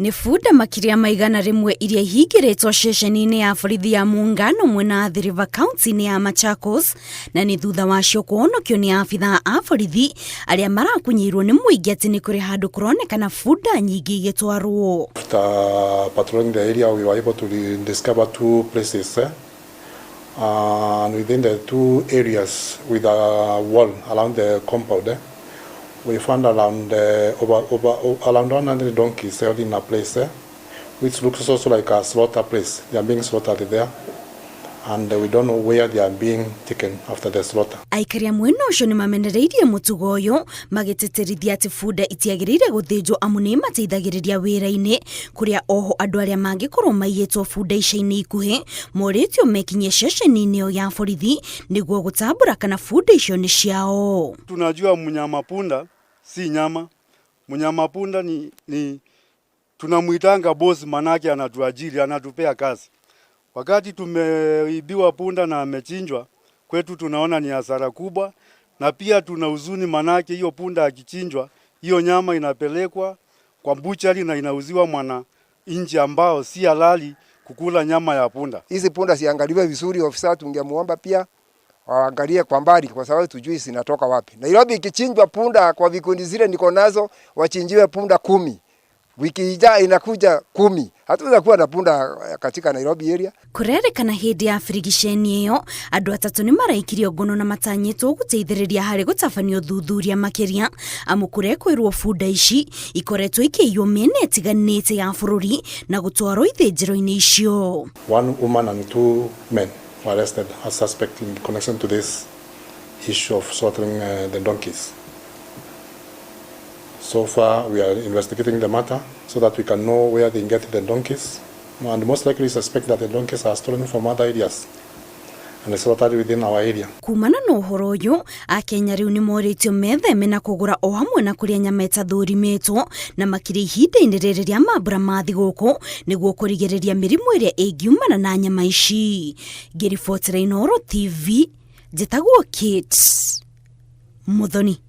Nĩ bunda makĩria ma 100 iria ihingĩrĩtwo ceceni-inĩ ya borithi ya Muungano mwena Athi River kaunti-inĩ ya Machakos, na nĩ thutha wacio kũhonokio nĩ abithaa a borithi arĩa marakunyĩirwo nĩ mũingĩ atĩ nĩ kũrĩ handũ kũronekana bunda nyingĩ igĩtwarwo. After patrolling the area, we were able to discover two places. And within the two areas with a wall around the compound, we found around over around 100 donkeys held in a place, which looks also like a slaughter place. They are being slaughtered there, and we don't know where they are being taken after the slaughter. Aikari a mwena ũcio nĩ mamenereirie mũtugo ũyũ, magĩtĩtĩrithia atĩ bunda itiagĩrĩire gũthĩnjwo amu nĩ imateithagĩrĩria wĩra-inĩ, kũrĩa oho andũ arĩa mangĩkorwo maiyĩtwo bunda ica-inĩ ikuhĩ morĩtio mekinyie ceceni-inĩ ĩyo ya borithi nĩguo gũtambũra kana bunda icio nĩ ciao. Tunajua mnyama punda si nyama. Mnyama punda ni tunamwitanga boss, manake anatuajiri, anatupea kazi. Wakati tumeibiwa punda na amechinjwa, kwetu tunaona ni hasara kubwa, na pia tuna huzuni, manake hiyo punda akichinjwa, hiyo nyama inapelekwa kwa butchery na inauziwa mwananchi ambao si halali kukula nyama ya punda. Hizi punda ziangaliwe vizuri, ofisa tungemuomba pia waangalie kwa mbali, kwa sababu tujui zinatoka wapi. Nairobi ikichinjwa punda kwa vikundi zile niko nazo, wachinjiwe punda 10, wiki ijayo inakuja 10, hatuweza kuwa na punda katika Nairobi area. Kũrerĩkana hĩndĩ ya birigiceni ĩyo andũ atatũ nĩ maraikirio ngono na matanyĩtwo gũteithĩrĩria harĩ gũtabania ũthuthuria makĩria, amu kũrekwĩrwo bunda ici ikoretwo ikĩiywo mĩena ĩtiganĩte ya bũrũri na gũtwarwo ithĩnjĩro-inĩ icio. One woman and two men were arrested as suspect in connection to this issue of slaughtering the donkeys. So far, we are investigating the matter so that we can know where they get the donkeys. And most likely suspect that the donkeys are stolen from other areas and slaughtered within our area. Kumana na ũhoro ũyũ, Akenya rĩu nĩ morĩtio metheme na kũgũra o hamwe na kũrĩa nyama ĩtathũrimĩtwo, na makĩria ihinda-inĩ rĩrĩ rĩa mambũra ma thigũkũ, nĩguo kũrigĩrĩria mĩrimũ ĩrĩa ĩngiumana na nyama ici. Ngĩribotera Inooro TV, njĩtagwo Kate Muthoni.